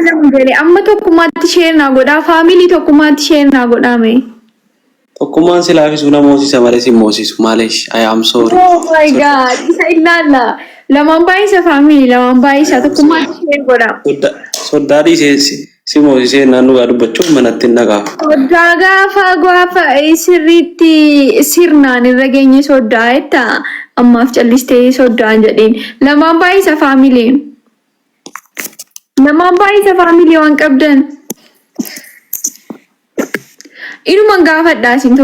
lama gale. Amma tokkummaatti share naa godhaa. Family tokkummaatti share naa godhaa mee. Tokkummaan si laafisuu na moosisa malee si hin moosisu. Maaleesh I am sorry. Oh my god. Isa ilaalla. Lamaan baay'isa family lamaan baay'isa tokkummaatti share godhaa. Soddaa soddaa dhiisee si si moosisee naan dhugaa dubbachuuf manatti hin dhaqaa. Soddaa gaafa gaafa sirriitti sirnaan irra geenye soddaa jetta ammaaf callistee soddaan jedhiin. Lamaan baay'isa family. Lamaan baay'isa family waan qabdan. Inuman gaafadha isin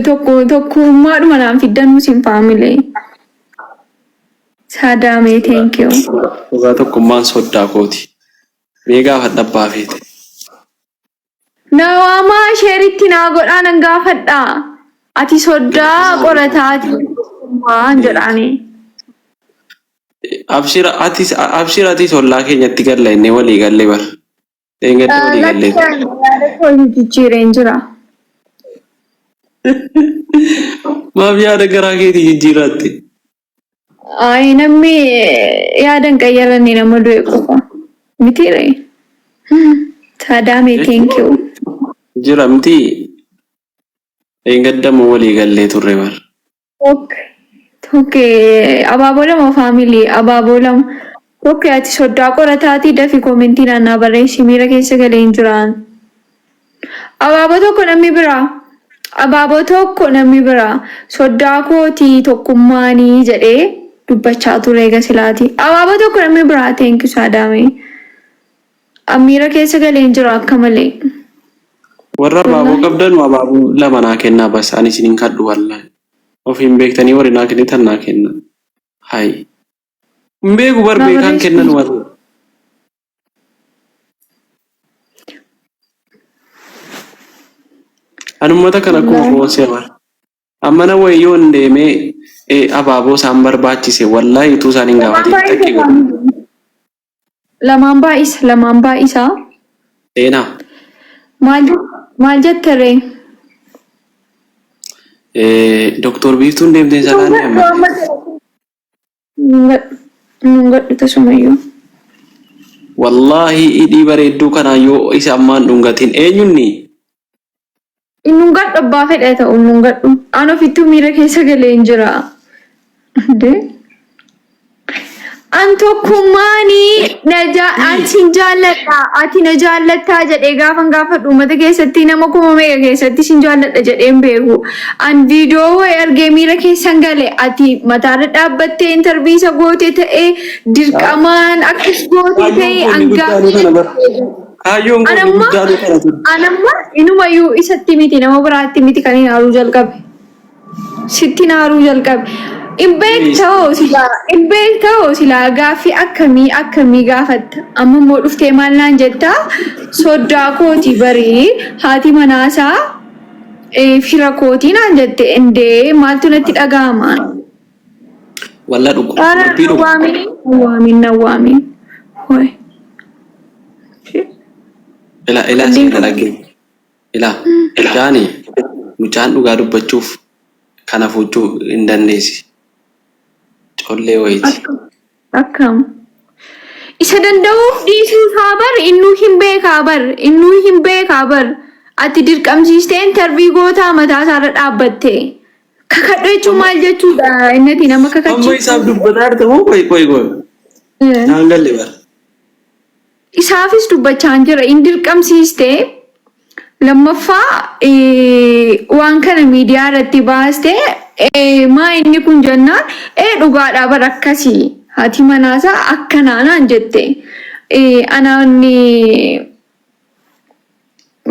tokko tokkummaadhuma naan fiddanuu isin family. Saadaamee thank you. Dhugaa tokkummaan soddaa kooti. Mee gaafadha abbaa feete. Na waamaa sheeritti naa godhaa nan gaafadha. Ati soddaa qorataati tokkummaan jedhaani. Abshira atis abshira atis ollaa keenyatti galla innee walii galle bar. Dheengadda walii gallee. Lakki yaada koo jijjiireen jira. Maaf yaada garaa keetii jijjiirratte? Ayi namni yaada hin qayyaranne nama du'e qofa. Miti ree? Saadaamee thank you. Jira miti. Dheengadda immoo walii gallee turre bar. Ok. Ok. Abaaboo lama family abaaboo lama. Ok ati soddaa qorataatii dafi koomentii naannaa barreessi miira keessa galee hin jiraan. Abaaboo tokko namni biraa. Abaaboo tokko namni biraa. Soddaa kootii tokkummaanii jedhee dubbachaa ture eega silaati. Abaaboo tokko namni biraa thank you saadaamee. Miira keessa galee hin jiru akka malee. Warra abaaboo Wallaahi. qabdanu abaaboo lama naa kennaa bas ani isin hin kadhu wallahi. Ofiin beektanii warri naa kennitan naa kenna. Hayi. Hin beeku bar Naa beekaan barreessi. kennan warri. Ani uummata kana akkuma Wallaahi. foon si'a bar. Ammana wayii yoon deemee abaaboo isaan barbaachise wallahi utuu isaan hin Lamaan gaafatiin baay'isa xaqqi godhu. family. Lamaan baay'isa lamaan baay'isa. Seenaa. Maal maal jette ree? Doktor Biiftuun deemtee hin salaanne Dhungadhu amma. amma dhungadhu dhungadhu tasumayyuu. Wallaahi hidhii bareedduu kanaa yoo isa ammaan dhungatin eenyunni? Hin dhungadhu abbaa fedhe ta'u hin dhungadhu. An ofittuu miira keessa galee hin jira. Indee? An tokkummaani na jaa an sin jaalladha ati na jaallattaa jedhee gaafan gaafadhu uummata keessatti nama kuma meeqa keessatti sin jaalladha jedhee hin beeku. An viidiyoo wayii argee miira keessan gale ati mataarra dhaabbattee intarvii isa goote ta'ee dirqamaan akkas goote Kaayyoon ta'ee koo an inni guddaanuu gaaffii kana bara. Kaayyoon koo An inni amma guddaanuu kana ture. an amma inumayyuu isatti miti nama biraatti miti kan hin aaruu jalqabe. Sitti naaruu jalqabe. In beekta'oo silaa in beekta'oo silaa gaaffii akkamii akkamii gaafatta. Amma immoo dhuftee maal naan jettaa soddaa kooti barii haati manaasaa fira kootii naan jette indee maaltu natti dhaga'ama. Walla dhugu. Ara Dubbii dhugu. nawaamin nawaamin nawaamin. Hoi. Ila ila Qalliin seena kun dhagge. Ilaa mucaani mucaan dhugaa dubbachuuf kana fuuchuu hin dandeessi. Collee wayiiti. Akkam akkam. Isa danda'uuf dhiisuu isaa bar innuu hin beekaa bar innuu hin beekaa bar ati dirqamsiistee intarvii gootaa mataa isaarra dhaabbatte. Kakadhu jechuun maal jechuudha innati nama Amma kakachiiftu. isaaf dubbataa jirta moo qoy qoy qoy. Naan galle bar. Isaafis dubbachaan jira. In dirqamsiiste. Lammaffaa waan kana miidiyaa irratti baaste maa inni kun jennaan ee dhugaadhaa bar akkasii haati manaasaa akkanaa naan jette. Anaan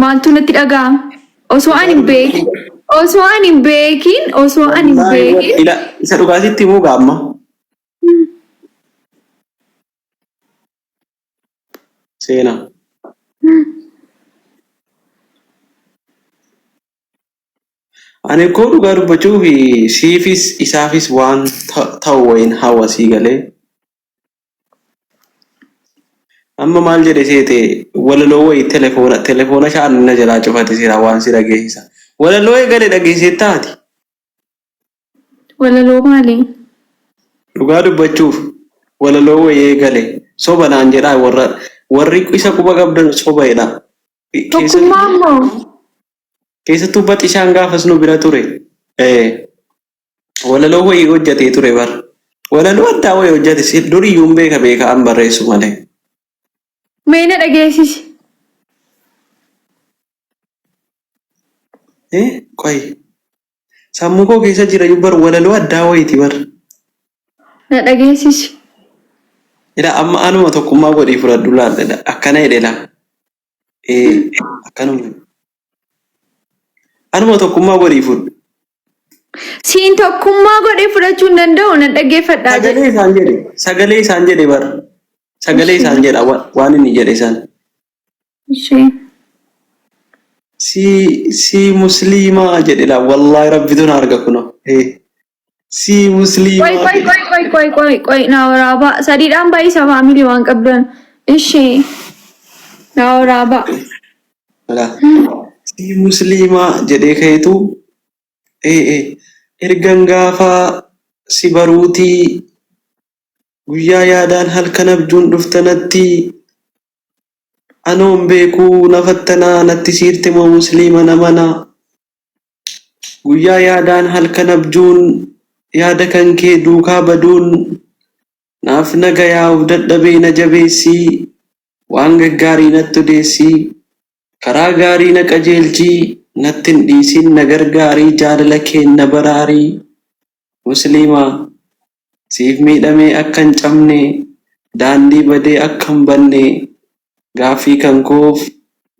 maaltu natti dhaga'ama? Osoo ani hin beekin osoo ani hin beekin osoo ani hin Wallaahi beekin ila isa dhugaatitti himuu gaamma. Seenaa. Ani koo dhugaa dubbachuuf siifis isaafis waan ta'u wayin hawa sii galee. Amma maal jedhe seete walaloo wayi telefoona telefoona sha'an na jalaa cufate seera waan si dhageessisa. Walaloo eegale dhageesseettaa ati? Walaloo maali? Dhugaa dubbachuuf walaloo wayii eegale soba naan jedhaa warra Warri isa quba qabdan soba jedha. Tokkummaa immoo. Keessattuu Baxishaan gaafas nu bira ture. Walaloo wayii hojjatee ture bar. Walaloo addaa wayii hojjate duriyyuu hin beeka beeka an barreessu malee. Mee na dhageessisi. Qoy. Sammuu koo keessa jira iyyuu bar walaloo addaa wayiiti bar. Na dhageessisi. Ila amma anuma tokkummaa godhii fudhadhu laal akkana jedhe laa. Ee akkanuma. Anuma tokkummaa godhii fudhu. Siin tokkummaa godhee fudhachuu hin danda'u nan dhaggeeffadhaa jedhe. Sagalee isaan jedhe. Sagalee isaan jedhe bar. Sagalee isaan jedha waan inni jedhe isaan. Ishee. Si si musliimaa jedhe laa wallaahi rabbitu na arga kuno. Ee si Qoy musliimaa qoy jedhe. qoy qoy qoy qoy qoy naa waraabaa sadiidhaan baay'isa faamilii waan qabdan. Ishee naa waraabaa. Laa si musliimaa jedhee ka'eetu ee ee ergan gaafa si baruutii guyyaa yaadaan halkan abjuun dhufta natti Anoo hin beekuu na fattanaa natti siirte moo musliima namana Guyyaa yaadaan halkan abjuun yaada kan kee duukaa baduun naaf nagayaa of dadhabee na jabeessii waan gaggaarii natti odeessii karaa gaarii na qajeelchii natti hin dhiisin na gargaarii jaalala keen na baraarii Musliima Siif miidhamee akka hin cabne, daandii badee akka hin banne, gaaffii kan koof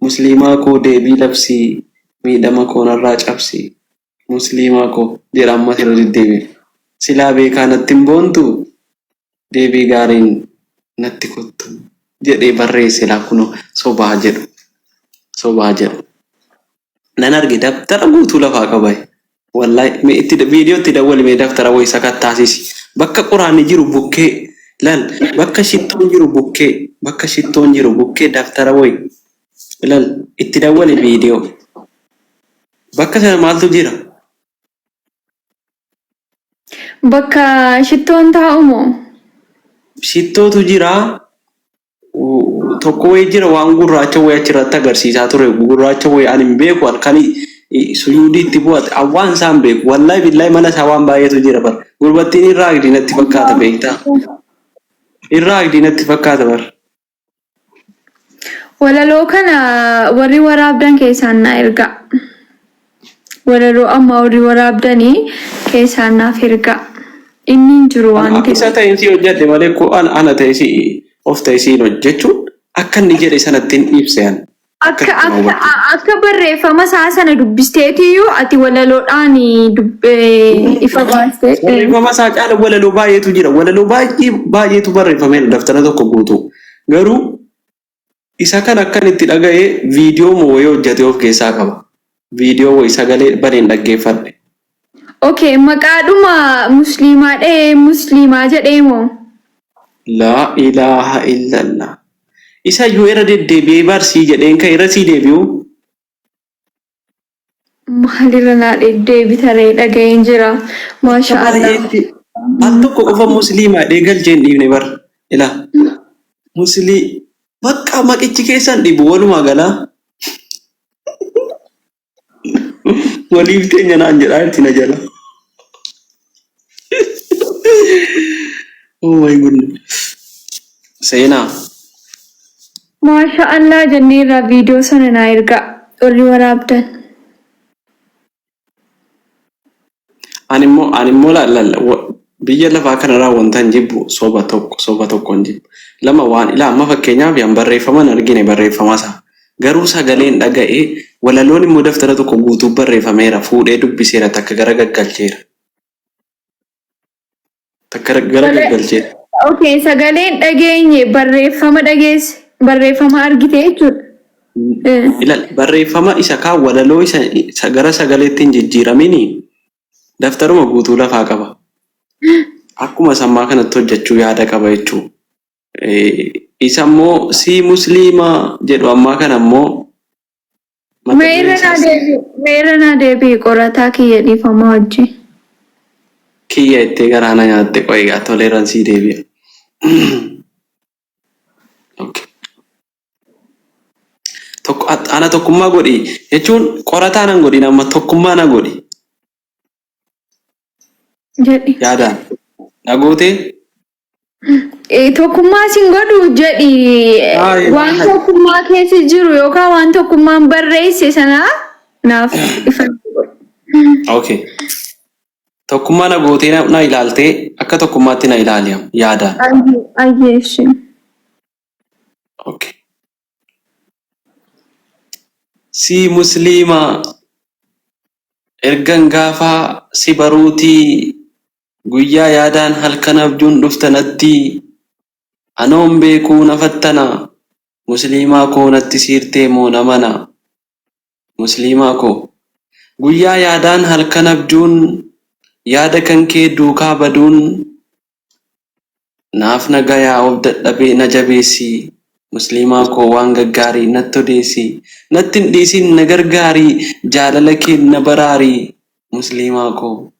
Musliimaa koo deebii labsi, miidhama koo narraa cabsi. Musliimaa koo jedha ammas irra deddeebi'e. Silaa beekaa natti hin boontu, deebii gaariin natti kottu jedhee barreesse laa kunoo sobaa jedhu. Sobaa jedhu. Nan arge dabtara guutuu lafaa qaba. Wallahi mee itti viidiyoo itti dawwali mee daftara wayi sakattaasisi. Bakka quraanni jiru bukkee lal bakka shittoon jiru bukkee bakka shittoon jiru bukkee daftara wayi lal itti dawwali viidiyoo. Bakka sana maaltu jira? Bakka shittoon taa'u moo? Shittootu jira. Tokko wayii jira waan gurraacha wayii achirratti agarsiisaa ture. Gurraacha wayii ani hin beeku halkan suyuudii itti bu'ate waan isaa hin beeku. Wallaahi billaahi mana isaa waan baay'eetu jira bar. Gurbattiin irraa agdii natti fakkaata beektaa. Irraa agdii natti fakkaata bar. Walaloo kana warri waraabdan keessaan naa ergaa. Walaloo ammaa warri waraabdanii keessaan naaf ergaa. Inni hin jiru waan Akka isa ta'eef. ta'een si hojjedhe malee koo ana ana ta'e si of ta'e si hin hojjechuun akka inni jedhe sanatti hin ibse an. Akka Akkatti na akka hubatte. akka barreeffama isaa sana dubbisteetiyyuu ati walaloodhaan ifa baastee. Barreeffama isaa caala walaloo baay'eetu jira. Walaloo baay'ee baay'eetu barreeffameera daftara tokko guutuu. Garuu isa kan akkan itti dhaga'e viidiyoo moo wayii hojjetee of keessaa qaba. Viidiyoo wayii sagalee baneen dhaggeeffadhe. Okay, maqaadhuma musliimaa dhahee musliimaa jedhee moo? Laa ilaaha illallah. Isa iyyuu irra deddeebi'ee barsii jedheen ka'e irra sii deebi'u. Maalirra naa deddeebitaree dhaga'een jira. Maasha Akka Allah. baay'eetti al tokko qofa musliimaa jedhee galchee hin dhiifne bar. Ilaa muslii bakka maqichi keessan dhibu walumaa galaa. Waliif teenya naan jedhaa itti na jala. Oh my goodness. Seenaa. Maasha Allah jenneerra viidiyoo sana naa ergaa warri waraabdan. Ani immoo ani immoo laal laal biyya lafaa kanarraa wanta hin jibbu soba tokko soba tokko hin jibbu. Lama waan ilaa amma fakkeenyaaf yan barreeffama hin argine barreeffama isaa. Garuu sagaleen dhaga'e walaloon immoo daftara tokko guutuu barreeffameera fuudhee dubbiseera takka gara gaggalcheera. Takka gara gaggalcheera. Okay, sagaleen dhageenye barreeffama dhageesse barreeffama argite jechuudha. Ilaal barreeffama isa kaan walaloo isa gara sagaleetti hin jijjiiramini daftaruma guutuu lafaa qaba. Akkuma sammaa kanatti hojjechuu yaada qaba jechuudha. Isa immoo si musliima jedhu ammaa kana immoo mata Mee dureen irra naa isaas deebi'i. Mee irra naa deebi'i qorataa kiyya dhiifama wajjin. Kiyya jettee garaa na nyaatte qoy egaa toleeran sii deebi'a. Okay. Tokko ana tokkummaa godhi jechuun qorataa nan godhin amma tokkummaa na godhi. Jedhi. Yaadaan. Na gootee? Tokkummaa sin godhu jedhi waan tokkummaa keessa jiru yookaan waan tokkummaan barreesse sana naaf ifa godhi. Okay. Tokkummaa na gootee na ilaaltee akka tokkummaatti na ilaali yaadaan. Ayyee ishee. Okay. Si musliima ergan gaafaa si baruutii guyyaa yaadaan halkan abjuun dhufta natti anoon beekuu na fattana musliimaa koo natti siirtee moo na mana musliimaa koo guyyaa yaadaan halkan abjuun yaada kan kee duukaa baduun Naaf nagayaa of dadhabee na jabeessi Musliimaa koo waan gaggaarii natti odeessi Natti hin dhiisin na gargaari jaalala keen na baraari Musliimaa koo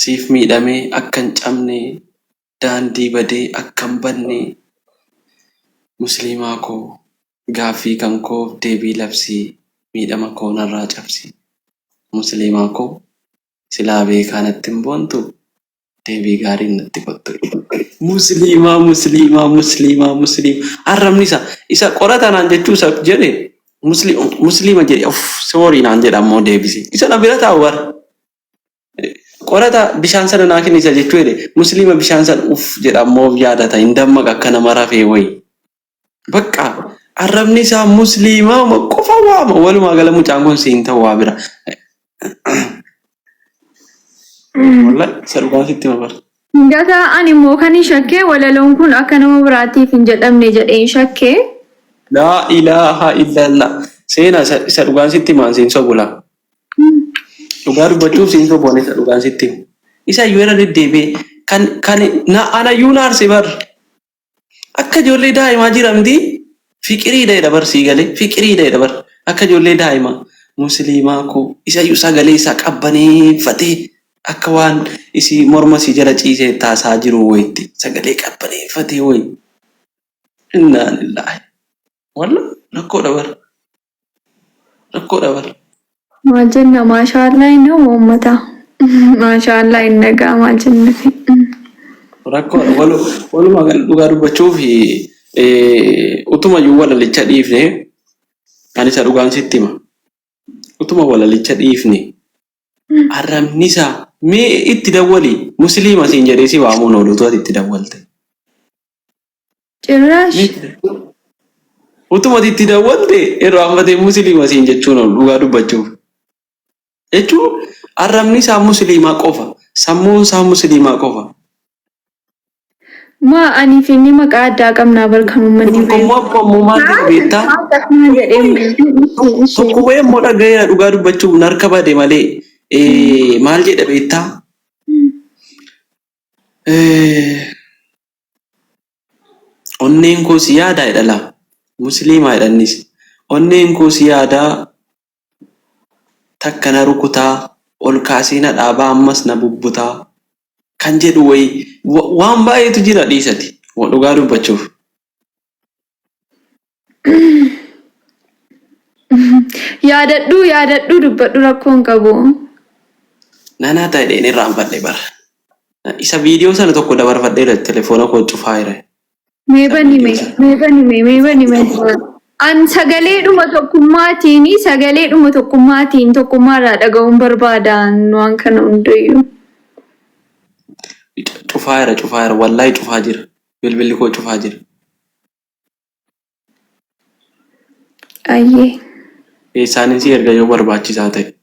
siif miidhamee akka hin cabne Daandii badee akka hin badne Musliimaa koo gaaffii kan koof deebii labsi Miidhama koo narraa cabsi Musliimaa koo silaa beekaa natti hin boontuu Deebii gaariin natti kottu. Musliimaa musliimaa musliimaa musliima arrabni isa isa qorata naan jechuu isa jedhe musliima jedhe of soorii naan jedha ammoo deebise isa na bira taa'u bara qorata bishaan sana naa kenni isa jechuu jedhe musliima bishaan sana uff jedha ammoo of yaadata hin dammaqa akka nama rafee wayi bakka arrabni isaa musliimaa qofa waama walumaa gala mucaan kun siin ta'u waa bira. Wallahi isa dhugaa sitti hima bara. Gataa ani immoo kan hin shakkee walaloon kun akka nama biraatiif hin jedhamne jedheen shakkee. Laa ilaaha illallah. Seena isa dhugaan sitti himaan siin sobu laa. Dhugaa dubbachuuf siin sobu ani isa dhugaan sitti hima. Isa iyyuu irra deddeebi'ee kan kan na anayyuu na aarse bar. Akka ijoollee daa'imaa jira miti fiqiriidha jedha bar sii galee fiqiriidha jedha bar akka ijoollee daa'imaa musliimaa koo isayyuu sagalee isaa qabbaneeffatee akka waan isii morma isii jala ciisee taasaa jiru wayitti sagalee qabbaneeffatee wayi innaa lillaahi walla rakkoodha bar rakkoodha bar. Maal jenna maashaallaa inni uummata maashaallaa hin dhagaa maal jenna. Rakkoodha. Walumaa gala dhugaa dubbachuuf utuma iyyuu walalicha dhiifne ani isa dhugaan sitti hima. Utuma walalicha dhiifne arrabni isaa mee itti dawwali musliima siin jedhee si waamuun oolu utuu ati itti dawwalte. Cirraash. Utuma ati itti dawwalte irraanfatee musliima siin jechuun oolu dhugaa dubbachuuf. Jechuun arrabni isaa musliimaa qofa, sammuun isaa musliimaa qofa. Maa anii fi inni maqaa addaa qabnaa bar kan uummanni Tokko immoo beeku. akkuma immoo maal jedha beektaa? Akkasuma jedhee Tokko wayii immoo dhagayeera dhugaa dubbachuuf narka bade malee maal jedha beektaa? Onneen koo si yaadaa jedha laa. Musliimaa jedha innis. Onneen koo si yaadaa takka na rukutaa ol kaasee na dhaabaa ammas na bubbutaa kan jedhu wayii waan baay'eetu jira dhiisati dhugaa dubbachuuf. Yaadadhuu yaadadhuu dubbadhu rakkoo hin qabu. Nanaa ta'e dheen irraanfadhe bara. Isa viidiyoo sana tokko dabarfadheera telefoona koo cufaa jira. Mee Isa bani viidiyoo mee sana. mee bani mee mee bani mee. An sagaleedhuma tokkummaatiin sagaleedhuma tokkummaatiin tokkummaarraa dhaga'uun barbaada waan kana hundayyuu. Cufaa jira cufaa jira wallaahi cufaa jira. Bilbilli koo cufaa jira. Ayyee. Eessaanin si erga yoo barbaachisaa ta'e.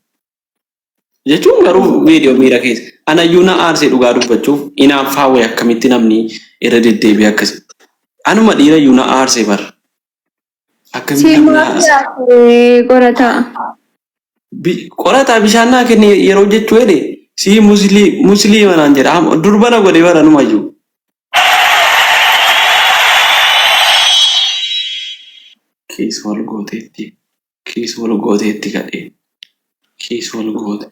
Jechuun garuu viidiyoo miira keessa. Anayyuu na aarsee dhugaa dubbachuuf inaaffaa wayi akkamitti namni irra deddeebi'ee akkas. Anuma dhiirayyuu na aarsee bar. Akkamitti Si namni maal na aarsa. jiraate qorataa? Qorataa bishaan naa kenni yeroo jechuu jedhe sii musliima naan jedha. Durba na godhe bara anumayyuu. Kiis wal gooteetti. Kiis wal gooteetti kadhee. Kiis wal goote.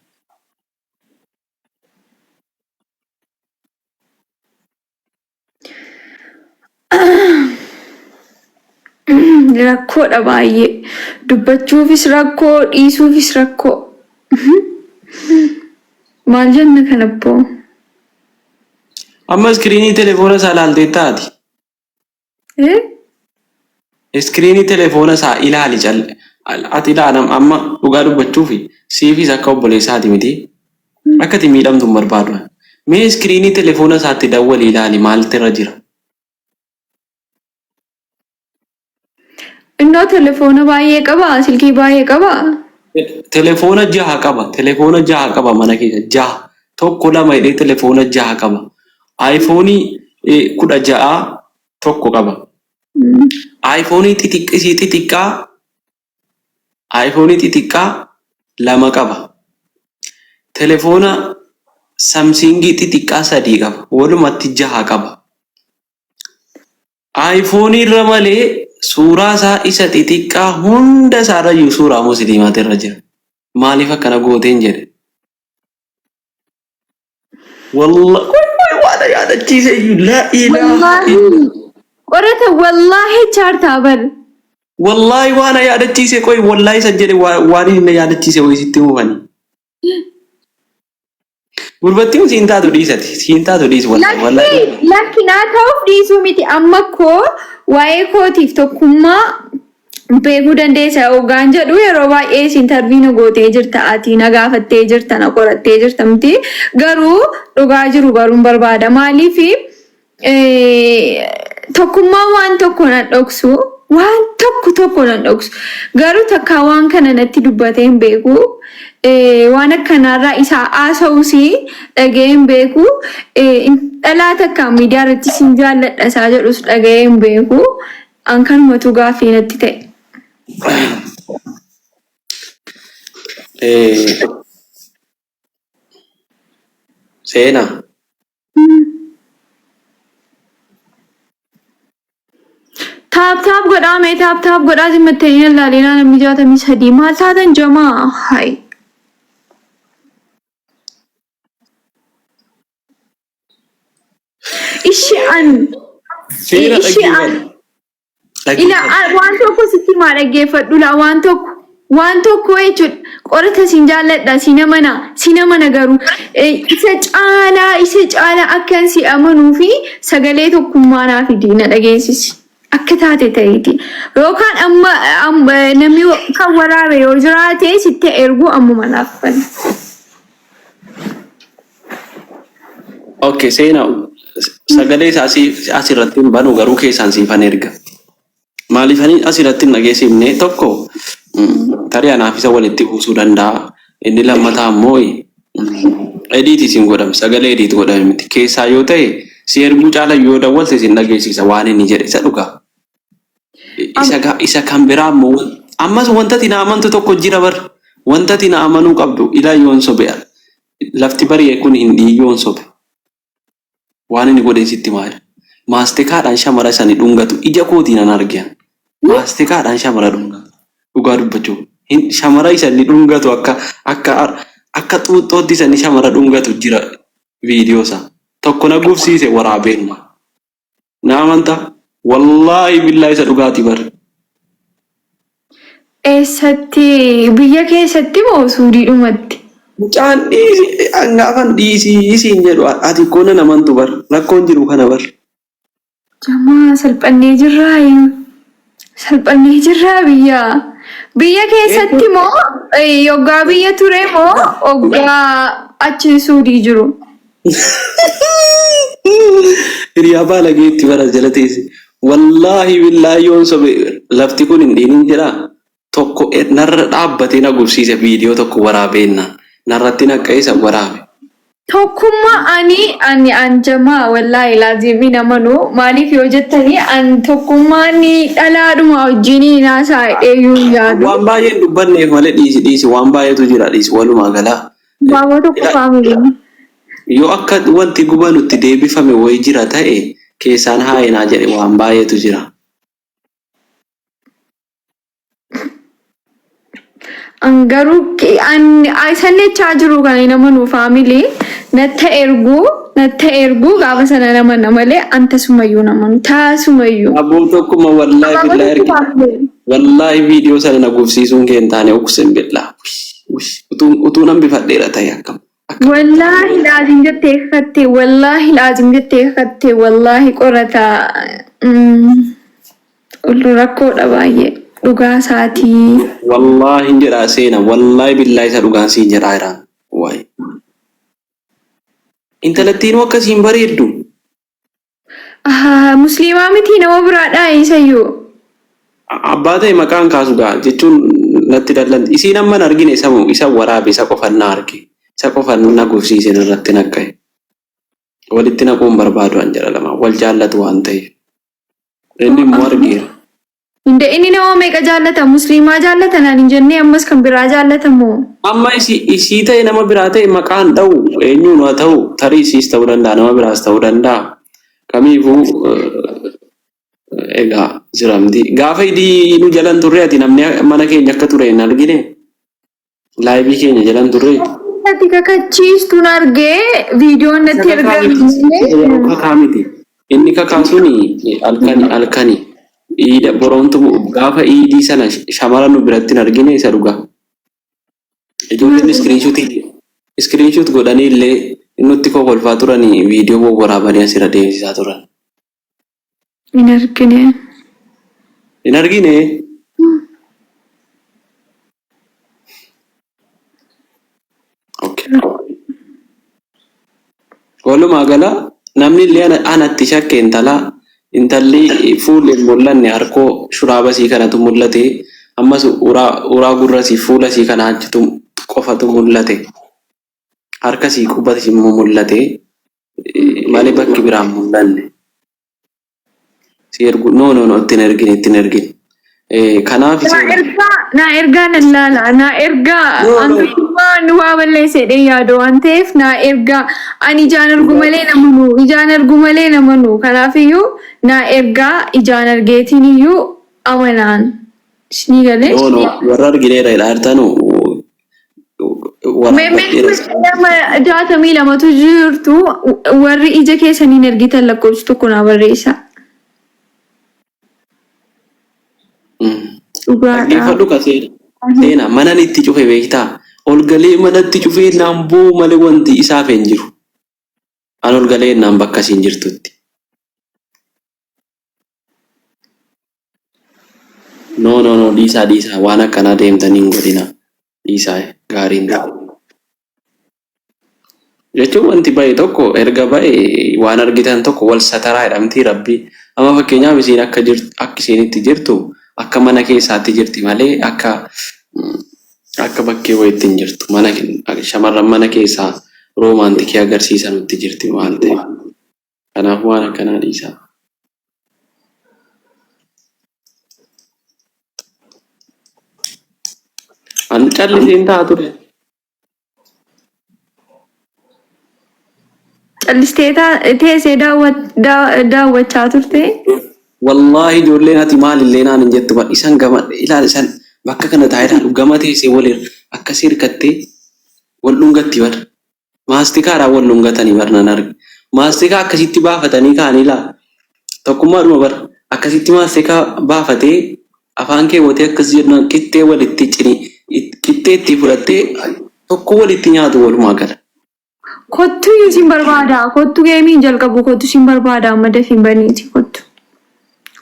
Rakkoodha baay'ee. Dubbachuufis rakkoo, dhiisuufis rakkoo. Maal jenna kana abboo? Amma iskiriinii telefoona isaa ilaaltee taati. Eh? Iskiriinii telefoona isaa ilaali cal. Ati ilaalam amma dhugaa dubbachuufi siifis akka obboleessaati miti. Akka ati miidhamtu hin barbaadu. Mee iskiriinii telefoona isaatti dawwali ilaali maaltu irra jira. Innoo telefoona baay'ee qaba, silkii baay'ee qaba. Telefoona jaha qaba. Telefoona jaha qaba mana keessa. Jaha. Tokko lama jedhee telefoona jaha qaba. Aayifoonii 16 tokko qaba. Aayifoonii xixiqqisii xixiqqaa Aayifoonii xixiqqaa lama qaba. Telefoona Samsiingii xixiqqaa sadii qaba. Walumatti jaha qaba. Aayifoonii irra malee suuraa isaa isa xixiqqaa hunda isaarrayyuu suuraa musliimaatu irra jira. Maaliif akkana gooteen jedhe. Wallah qoy qoy waan na yaadachiise iyyuu laa ilaaha Wallaahi illa. qorata wallaahi chaartaa bar. Wallaahi waan na yaadachiise qoy wallaahi san jedhe waan inni na yaadachiise wayii sitti himufani. Gurbattiin siin taatu dhiisati. Siin taatu dhiisi wallahi wallahi. Lakki lakki naa ta'uuf dhiisuu miti amma koo waa'ee kootiif tokkummaa beekuu dandeessa hoggaan jedhu yeroo baay'ee intarvii na gootee jirta ati na gaafattee jirta na qorattee jirta miti garuu dhugaa jiru baruun barbaada maaliif tokkummaa waan tokko nan dhoksu waan tokko tokko nan dhoksu garuu takkaa waan kana natti dubbatee hin beeku waan akkanaarraa isaa haasa'us dhaga'ee hin beeku dhalaa takka miidiyaa irratti sin jaalladha isaa jedhus dhaga'ee hin beeku an kanumatu gaaffii natti ta'e. Seenaa. Taap taap godhaa mee taap taap godhaa zimmattanii ilaalinaa namni 63 maal taatan jamaa hay. Ishi an Seera ishi an dhaggeeffadhu. Ila waan tokko sitti maa dhaggeeffadhu laa waan tokko waan tokko jechuudha qorata sin jaalladha sin amana sin amana garuu isa caalaa isa caalaa akkan si amanuu fi sagalee tokkummaa naa fidi na dhageessisi akka taate ta'eeti yookaan amma namni kan waraabe yoo jiraate sitti ergu ammuma naaf bana. Okay, seenaa sagalee isaa asirratti hin banu garuu keessaan siifan erga. Maaliif ani asirratti hin dhageessifne tokko tarii anaaf isa walitti buusuu danda'a. Inni lammataa immoo ediit isin godhame sagalee ediit godhame miti. Keessaa yoo ta'e si erguu caala yoo dawwalte isin dhageessisa waan inni jedhe isa dhugaa. Isa kan biraa immoo ammas wanta ati na amantu tokko jira bar. Wanta ati na amanuu qabdu ilaa yoon sobe lafti bari'e kun hin dhiiyyoon sobe. Waan inni godhe sitti maali? Maastikaadhaan shamara sani dhungatu ija kootiin an arge. Maastikaadhaan shamara dhungatu. Dhugaa dubbachuu. Hin shamara isa inni dhungatu akka akka akka xuuxxootti isa inni shamara dhungatu jira viidiyoo isaa. Tokko na gubsiise waraabeen. Na amantaa? Wallaahi billaahi isa dhugaati bar. Eessatti biyya keessatti moo suudiidhumatti? Mucaan dhiisi hangaafan dhiisii siin jedhu ati koo nan amantu bar rakkoon jiru kana bar. Jamaa salphannee jirraa salphannee jirraa biyya. Biyya keessatti moo yoggaa biyya ture moo hoggaa achi suudii jiru? Hiriyaa baalagee itti bara jala teesse. Wallaahi billaahi yoon sobe lafti kun hin dhiinin jedhaa. Tokko narra dhaabbatee na gubsiise viidiyoo tokko waraabeenna. Narratti naqqa'ee isa waraabe. Tokkummaa ani ani an jamaa wallaahi laazim hin amanu maaliif yoo jettanii an tokkummaa ni dhalaadhuma wajjin naasaa dheeyyuu hin yaadu. Waan baay'ee hin dubbanneef malee dhiisi dhiisi waan baay'eetu jira dhiisi walumaa galaa. Baaboo tokko faamilii. Yoo akka wanti gubanutti deebifame wayi jira ta'e keessaan haayinaa jedhe waan baay'eetu jira. An garuu an isan jechaa jiru kan hin amanu faamilii natti ergu Natti erguu gaafa sana namana malee an tasumayyuu namanu taasumayyuu. Aboo tokkuma wallaahi Abaaboo billaahi tokko argite. baafne. Wallaahi viidiyoo sana na gubsiisuun kee hin taane uqsim billaa. Utuu nan bifadheera ta'e akkam. Akkam. Wallaahi laazim jettee kakatte wallaahi laazim jettee kakatte wallaahi qorataa rakkoodha baay'ee dhugaa isaatii. Wallaahi hin jedhaa seena wallaahi billaahi isa dhugaan siin jedhaa jiraan. Waay. Intalattiinuu akkasiin bareeddu. Ahaa musliimaa miti nama biraadhaa isayyuu. Abbaa ta'e maqaan kaasu gaa jechuun natti dallanti. Isiin amma hin argine isa isa waraabe isa qofan na arge. Isa qofan na gufsiise irratti naqqa'e. Walitti naquu hin barbaadu an jedha lama. Wal jaallatu waan ta'eef. Inni immoo argeera. Hinde inni nama meeqa jaallata? Musliimaa jaallata naan hin jennee ammas kan biraa jaallata moo? Amma isii ta'e nama biraa ta'e maqaan dha'u eenyuun haa ta'u tarii isiis ta'uu danda'a nama biraas ta'uu danda'a. Kamiifuu egaa jiramti. Gaafa idii nu jalan turre ati namni mana keenya akka ture hin argine. Laayivii keenya jalan turre. Ati kakachiistuun argee viidiyoon Isa natti kakaa ergame miti. malee. Yeroo kakaa miti. Inni kakaa suni halkani halkani. Iida boromtu gaafa iidii sana shamara nu biratti hin argine isa dhugaa. Ijoolleen iskiriinshuut godhanii illee nutti kokolfaa turanii viidiyoo wawwaraabanii asirra deemsisaa turan. Hin argine. Hin argine? Okay. Walumaa gala namni illee anatti shakke intala intalli fuulli hin mul'anne harkoo shuraaba isii kanatu mul'ate ammas uraa gurra isii fuula isii kana achitu qofatu mul'ate harka isii quba isii immoo mul'ate malee bakki biraa hin mul'anne. Si ergu no no no ittiin ergin ittiin ergin. Kanaaf Naa seenaa. ergaa naa ergaa nan laala naa ergaa No no. antummaa nu waa balleesse jedhee yaadu waan ta'eef naa ergaa ani ijaan argu malee namanu ijaan argu malee namanu kanaafiyyuu naa ergaa ijaan argeetiin iyyuu amanaan isinii galee. No no warra argineera jedhaa jirtanu Meemmee nama 62tu jirtu warri ija keessaniin ergitan lakkoofsa tokko naa barreessaa. Dhugaadha. Dhaggeeffadhu ka seena. Seena manan itti cufe beektaa? Ol galee manatti cufee naan boo'u malee wanti isaaf hin jiru. An ol galee naan bakka isiin jirtutti. No no no dhiisaa dhiisaa waan akkanaa deemtanii hin godhinaa. Dhiisaa gaarii hin ta'u. Jechuun wanti ba'e tokko erga ba'e waan argitan tokko wal sataraa jedhamti rabbi. Amma fakkeenyaaf isiin akka jirtu akka isiin itti jirtu akka mana keessaatti jirti malee akka akka bakkee wayiitti hin jirtu. Mana shamarran mana keessaa roomaantikii agarsiisanutti jirti waan ta'eef. Kanaaf waan akkanaa dhiisaa. An calliseen ta'a ture. Callistee teessee daawwachaa turte. Wallaahi ijoolleen ati maalillee naan hin jettu bar isan gama ilaal isan bakka kana taa'ee ilaalu gama teessee wal akkasii hirkattee wal dhungatti bar. Maastikaadhaan wal dhungatanii bar nan arge. Maastikaa akkasitti baafatanii kaa'anii laa. Tokkummaadhuma bar akkasitti maastikaa baafatee afaan keewwatee akkas jennaan qixxee walitti cini qixxee itti fudhattee tokko walitti nyaatu walumaa gala. Kottu iyyuu sin barbaada. Kottu geemii hin jalqabu. Kottu sin barbaada. Amma dafii hin baniiti. Kottu.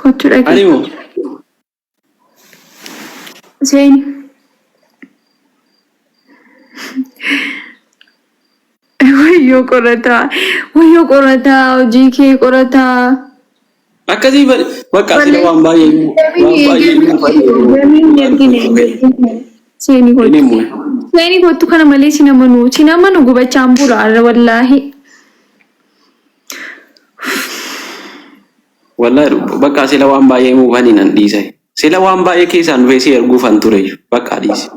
Kottu dhaqi. Ani moo Seeni. Wayyoo qorataa. Wayyoo qorataa. Hojii kee qorataa. Akkasii bakka sila waan baay'ee himu waan baay'ee himu Geemii hin ergine. Seeni Inni kottu. immoo Seeni kottu kana malee sin amanu. Sin amanu gubachaan bula wallaahi. Wallahi bakka sila waan baay'ee himuufani nan dhiise. Sila waan baay'ee keessaan dhufee si erguufan tureyyuu bakka dhiise.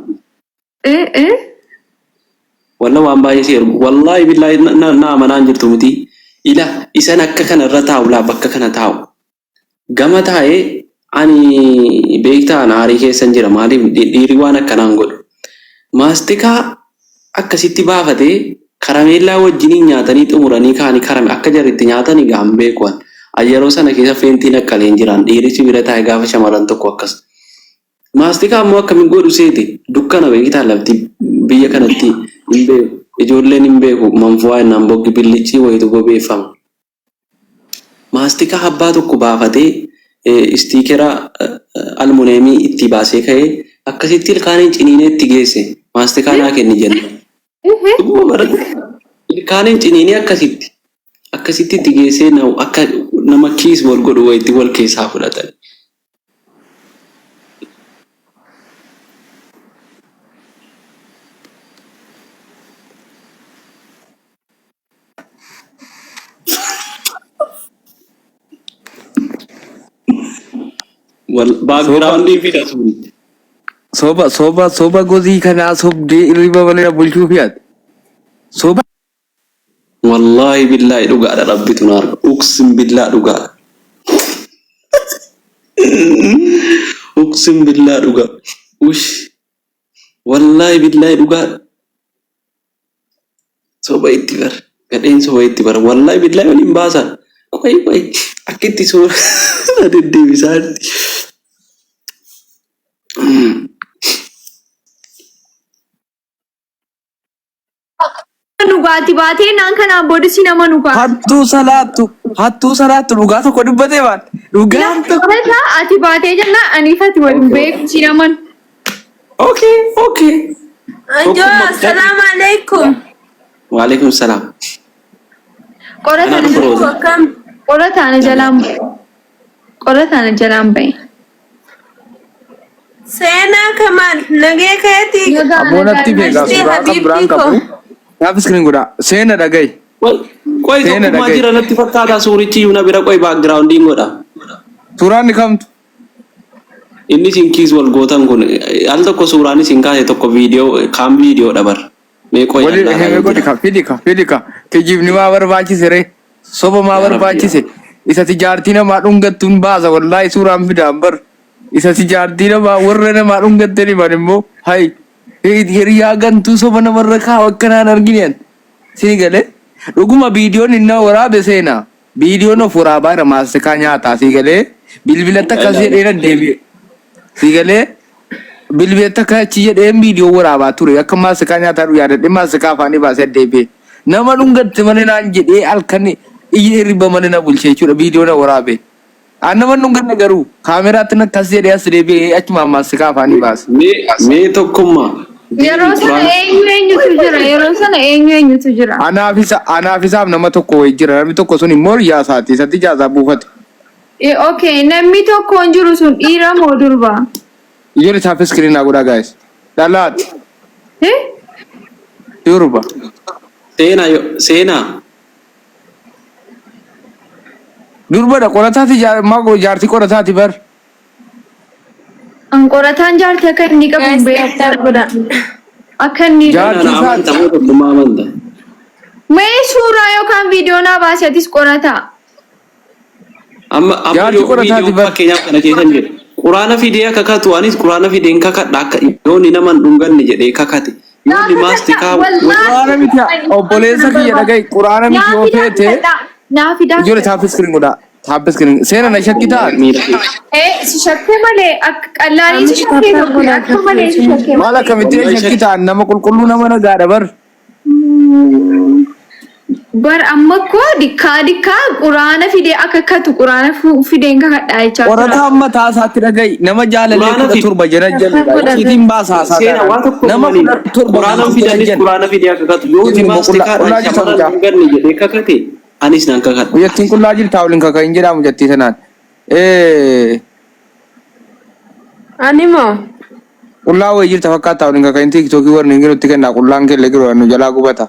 Eh eh. Walla waan baay'ee si ergu wallahi billahi na amanaan jirtu miti. Ila isan akka kana irra taa'u laa bakka kana taa'u. Gama taa'ee ani beektaa an aarii keessan jira maaliif dhiirri waan akkanaan godhu. Maastikaa akkasitti baafatee Karameellaa wajjiniin nyaatanii xumuranii ka'anii karame akka jarri itti nyaatan egaa hin beeku an. An yeroo sana keessa feentiin akkaleen jiraan dhiirichi bira taa'e gaafa shamarran tokko akkas. Maastikaa immoo akkamiin godhu seete dukkana beektaa lafti biyya kanatti hin beeku ijoolleen hin beeku manfu'aa innaan boggi billiccii wayitu bobeeffama. Maastikaa abbaa tokko baafatee istiikera almuneemii itti baasee ka'ee akkasitti ilkaaniin ciniinee itti geesse maastikaa naa kenni jennaan. Dhuguma bara ilkaaniin ciniinee akkasitti akkasitti itti geessee akka nama kiis wal godhu wayitti wal keessaa fudhatan. Wal Soba background fida suuricha. soba soba soba gozii kanaa sobdee irriba malee bulchuu fi'ate. Soba Wallaahi billaahi dhugaadha rabbitu na arga. Uqsim billaa dhugaadha. Uqsim billaa dhugaa. Ush. Wallaahi billaahi dhugaadha. Soba itti bar. Gadheen soba itti bar. Wallaahi billaahi waliin baasan. Qoy qoy. Akka itti suura deddeebisaa jirti. Dhugaati baatee naan kanaan booda si nama nu kaasa. Hattuu salaattu hattuu salaattu dhugaa tokko dubbatee baate dhugaan tokko. Qorataa ati baatee jennaan aniif ati wal hin beeku si naman. Okay okay. Anjoo, Tokkummaa assalaamu alaikum. Waalaikum salaam. Qorata Anaa na dhufu Rooza. Akkam? qorata na jalaan ba'e. Qorata na jalaan ba'e. Seenaa Kamaal, nagee keetii? Nagaa Aboo nagaa natti beekaa Mashtii suuraa kan biraan habiibtii qabu. koo. Naaf iskiriin godhaa. Seena dhaga'i. Qoy qoy Seena tokkummaa dhaga'i. jira natti fakkaata suurichi iyyuu na bira qoy backgroundiin godha. Suuraan ni kamtu. Inni isin kiis wal gootan kun al tokko suuraan isin kaase tokko viidiyoo kaan viidiyoodha bar. Mee qoy Wali allaalaa heme yoo godhi jira. ka fidi ka fidi ka kijibni maa barbaachise ree soba maa Yaa Rabbi barbaachise isati jaartii namaa dhungattuun baasa wallaahi suuraan fidaan bar isati jaartii namaa warra namaa dhungatten himan immoo hay hiriyaa gantuu soba namarra kaa'u akkanaan argine an sini galee dhuguma viidiyoon inni waraabe seenaa viidiyoon of waraabaa jira maastikaa nyaataa sii galee bilbilatti akkas jedhee nan deebi'e sii galee Bilbilatti akka achi jedheen viidiyoo waraabaa ture. Akka maastikaa nyaataa jiru yaadadhee maastikaa afaanii baasee deebi'e. Nama dhungatte malee naan jedhee halkan iyya hirriba malee na bulche jechuudha viidiyoo na waraabe. An nama hin dhunganne garuu kaameraatti na akkas jedhee as deebi'ee achumaan maastikaa afaanii baase. Mee mee tokkummaa Yeroo deemi sana quraana eenyu eenyutu jira? Yeroo sana eenyu eenyutu jira? Anaaf isa anaaf isaaf nama tokko wayii jira. Namni tokko sun immoo hiriyaa isaati. Isatti ijaasaa buufate. Okay, namni tokko hin jiru sun dhiira moo durba? Ijoollee isaaf iskiriin naa godhaa guys. Dhalaati. Eh? Durba. Seenaa yo seenaa Durbadha qorataati jaartii qorataati bar. An qorataan jaartii akka inni qabu hin Guys, beeku. tap tap godhaa. Akka inni Jaartii seenaa na isaati. amanta moo tokkummaa amanta? Mee suuraa yookaan viidiyoo naa baasi atis qorataa. Amma amma Jaartii yoo qorataati viidiyoo bar. fakkeenyaaf kana keessa hin jiru. Quraana fidee akka kakatu anis quraana fideen kakadha akka yoonni nama hin dhunganne jedhee kakate. Naa Yoonni kakadha maastikaa Quraana wallaahi miti ani waan obboleessa kana kiyya barbaadu. dhaga'i quraana miti Naa yoo fidaa feete kakadha. Naa fidaa ijoollee kakadha. taap iskiriin godhaa. Taap iskiriin seena na shakkitaa ati. miira keessa. Eh, si shakkee malee akka qallaanii si Amish tap shakkee tap tokko godhaa akka malee si kaffee. shakkee Maal malee. akkamitti na Wallahi shakki. shakkitaa nama qulqulluu nama nagaadha bar. Bar amma koo dikkaa dikkaa quraana fidee akka katu quraana fideen kakadhaa jechaa jira. Qorataan mataa isaatti dhaga'i nama jaalalee Quraana kudha fid torba jala Tap tap jaludha. godhaa Icciitiin baasa haasaa seena taanaan waa tokko nama himaniin 17 quraana guutuu jala fidanis jan. quraana fidee akka kakatu yoo Jettiin immoo qullaa maastikaadhaan qullaa jirta shamarran mucaa. dhunganne jedhee kakate anis nan kakadha. Mucattiin qullaa jirta waliin kakahin jedhaa mucattii sanaan. Eh, Ani moo? Qullaa wayii jirta fakkaata waliin kakahin tiiktookii warri hin jirutti kennaa qullaan keelle jiru nu jalaa gubata.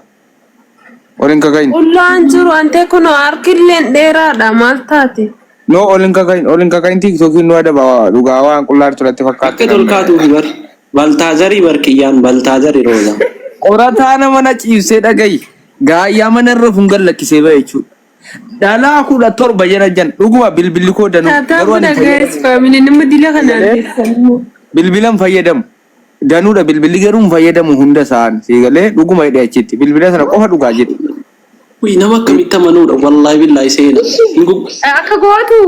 Waliin kakahin. Qullaan jiru antee kunoo harkilleen dheeraadha maal taate? No waliin kakahin waliin kakahin tiiktookii nu adaba dhugaa waan qullaa jirtu natti fakkaatti Akka namni. tolkaatuufi bar baltaazarii bar kiyyaan baltaazarii rooza. Qorataa nama na ciibsee dhagahi. Gaayyaa mana irra fuun lakkisee bahe jechuudha. Dhalaa 17 jala jan dhuguma bilbilli koo danuu Taataa garuu ani godha hin guys fayyadamu. family nama dila kanaan Galee teessan immoo. bilbila hin fayyadamu. Danuudha bilbilli garuu hin fayyadamu hunda isaan sii galee dhuguma hidhe achitti bilbila sana qofa dhugaa jedhe. Uy, nama akkamitti amanuudha wallaahi billaahi seena. Hin Akka gootu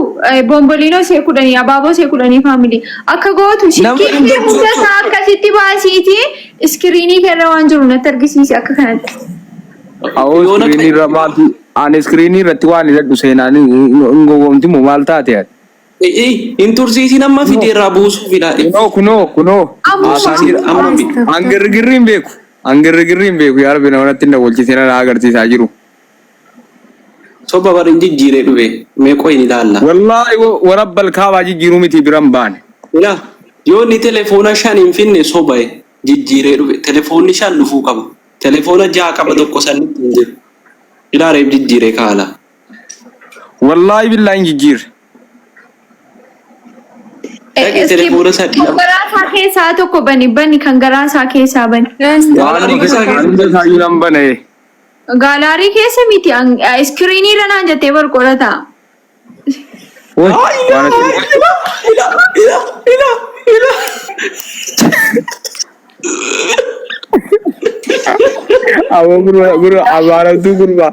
bomboliinoo see 10 abaaboo see 10 family akka gootu Nama silkii hin kee hunda dhungatu. isaa akkasitti baasiiti iskiriinii keerra waan jiru natti argisiisi akka kanatti. Awoo Yoona iskiriinii irra maaltu ani iskiriinii irratti waan hidhadhu seenaan hin gowwoomti moo maal taate ati? Hin tursiisin amma fidee irraa buusuuf ilaali. Kunoo kunoo kunoo Ammuma. haasaan jira. Amma fide. An girrigirri hin beeku. An girrigirri hin beeku yaa rabbi nama natti hin dawwalchisin na agarsiisaa jiru. Soba bar hin jijjiiree dhufe mee qoy hin ilaalla. Wallaahi warabbal kaabaa jijjiiruu miti biran baane. Ilaa yoo inni telefoona 5 hin finne soba jijjiiree dhufe telefoonni 5 dhufuu qaba. Telefoona 6 qaba tokko sanitti hin jiru. Ilaa reef jijjiiree kaala. Wallaahi billaahi hin jijjiirre. Dhaqi telefoona sadii Kan garaa isaa keessaa tokko bani bani kan garaa isaa keessaa bani. Gaalaarii keessaa Waan hunda isaayyuu nan bane. Gaalaarii keessa miti iskiriinii irra naan jettee bar qorataa. Woy, waan ati Ila ila ila ila. Aboo gurba gurba abaaramtuu gurba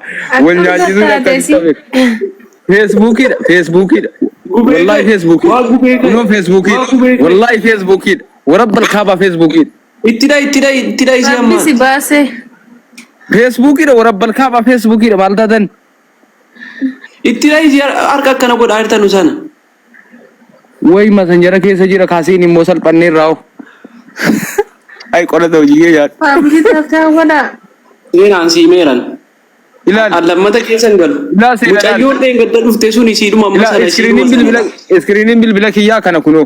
wal Akkam nyaachisuun taate akkasitti si? beeku. Feesbuukiidha feesbuukiidha. Gubee Wallaahi ka'e. feesbuukiidha. Waa gubee ka'e. Kunoo Waa feesbuukiidha. gubee ka'e. Wallaahi feesbuukiidha. Warabbal kaabaa feesbuukiidha. Itti dha'i itti dha'i itti dha'i si Rabbi ammaan. si baase. Feesbuukiidha warabbal kaabaa feesbuukiidha maal taatan? Itti dha'i si harka akkana godhaa jirtanu sana. Way masanjara keessa jira kaasiin immoo salphannee irraa hoo. Ay qorata hojii kee yaadhu. Family tap tap godhaa. Seenaan sii meeran. Ilaali. An lammata keessa hin galu. Ilaa seenaa ilaali. Mucayyoon dheengadda dhufte sun isiidhuma amma Ilaa sana iskiriiniin isiidhuma bilbila sana. iskiriiniin bilbila kiyyaa kana kunoo.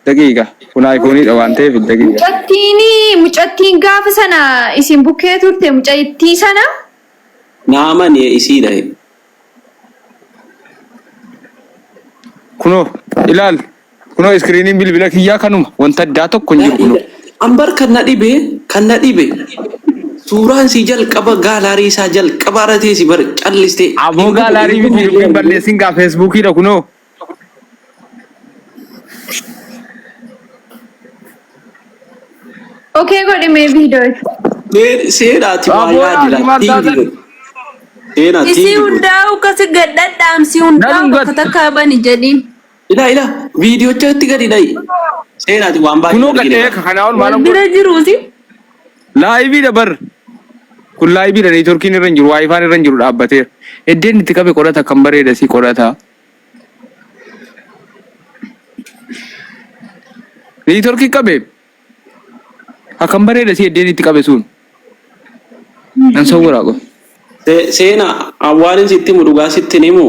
Daqiiqa. Kun aayifooniidha waan ta'eef daqiiqa. Mucattiin mucattiin gaafa sana isin bukkee turte mucattii sana Naa amani isiidha. Kunoo ilaal kunoo iskiriiniin bilbila kiyyaa kanuma wanta addaa tokko hin jiru kunoo. Ambar kan na dhibe kan na dhibe suuraan sii jalqaba gaalaarii isaa jalqaba irra teessi bar callistee Aboo hin gubu gaalaarii hin miti gubu dubbiin balleessin gaa feesbuukiidha kunoo. Okay godhi mee viidiyoo. Seenaati waa Aboo yaadi ati maal laa taatan? godhi. Seenaa Isii tiingi godhi. hundaa'u akkasi gad dhadhaamsi Nan hundaa'u bakka dhungatu. takkaa bani jedhiin. Ilaa ilaa viidiyochatti gadi dha'i. Seenaati waan baay'ee Kunoo argine gadhee bara. kanaa ol Wal maalan bira godha? jiruuti. Laayiviidha bar. Kun laayiviidha neetworkiin irra hin jiru waayifaan irra hin jiru dhaabbateera. Eddeen itti qabe qorata kan bareeda si qorata. Neetworkii qabe akkam bareeda si eddeen itti qabe sun. Nan sawwaraa qofa. Seenaa waan hin sitti himu dhugaa sitti hin himu.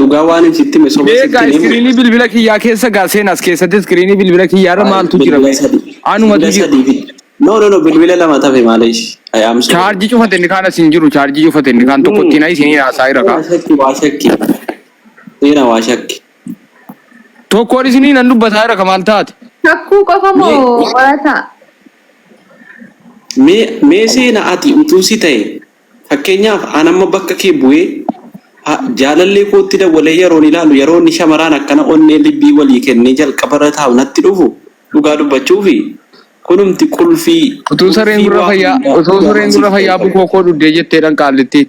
Dhugaa waan hin sitti hime soba Mee sitti gaa hin himu. iskiriinii bilbila kiyyaa keessa gaa seenas keessatti iskiriinii bilbila kiyyaa irra maaltu jira Bilbila mee? sadii. Anumatu Bilbila jira. sadii fidi. No no no bilbila lama tafe maaleesh. I am sorry. Chaarjii cufate inni kaan as hin jiru chaarjii cufate inni kaan tokko ittiin isinii haasaa jira kaa. Waa shakki waa shakki. Seena waa shakki. Tokkoon isinii nan dubbataa jira ka maal taate? Shakkuu qofa moo Mee qorataa? mee mee seena ati utuu si ta'e fakkeenyaaf an amma bakka kee bu'ee jaalallee kootti dawwalee yeroon ilaalu yeroo inni shamaraan akkana onnee libbii walii kennee jalqabarra taa'u natti dhufu dhugaa dubbachuufi kunumti qulfii Utuu sareen qulfii gurra waa fayyaa hundaa osoo dhugaa sareen gurra siif fayyaa ta'e. bukoo koo dhuddee jetteedhan qaallittiin.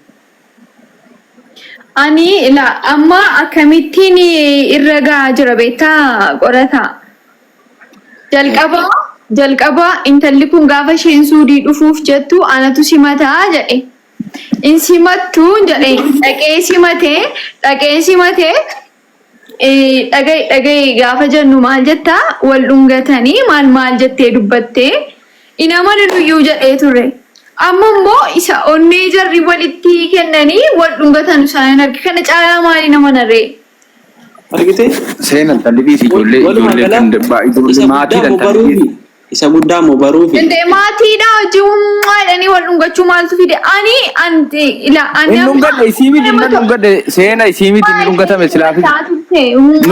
Ani ila amma akkamittiin irra gahaa jira beektaa qorataa. Jalqaba jalqaba intalli kun gaafa isheen suudii dhufuuf jettu anatu simataa jedhe. In simattu jedhe dhaqee simatee dhaqee simatee dhaga'i dhaga'i gaafa jennu maal jettaa wal dhungatanii maal maal jettee dubbattee in amananuyyuu jedhee ture. Amma immoo isa onnee jarri walitti kennanii wal dhungatan isaan arge kana caalaa maaliin amanarree? Argitee? Seenan talli dhiisi ijoollee Walumaa ijoollee gala kan ijoollee isa guddaa maatiidhaan moo talli baruufi dhiisi. isa guddaa moo baruufi Indee maatiidha hojii ummaa jedhanii wal dhungachuu maaltu fide ani anti ila ani Inni amma dhungadhe isii miti nama inni dhungadhe seena isii miti inni dhungatame silaafi.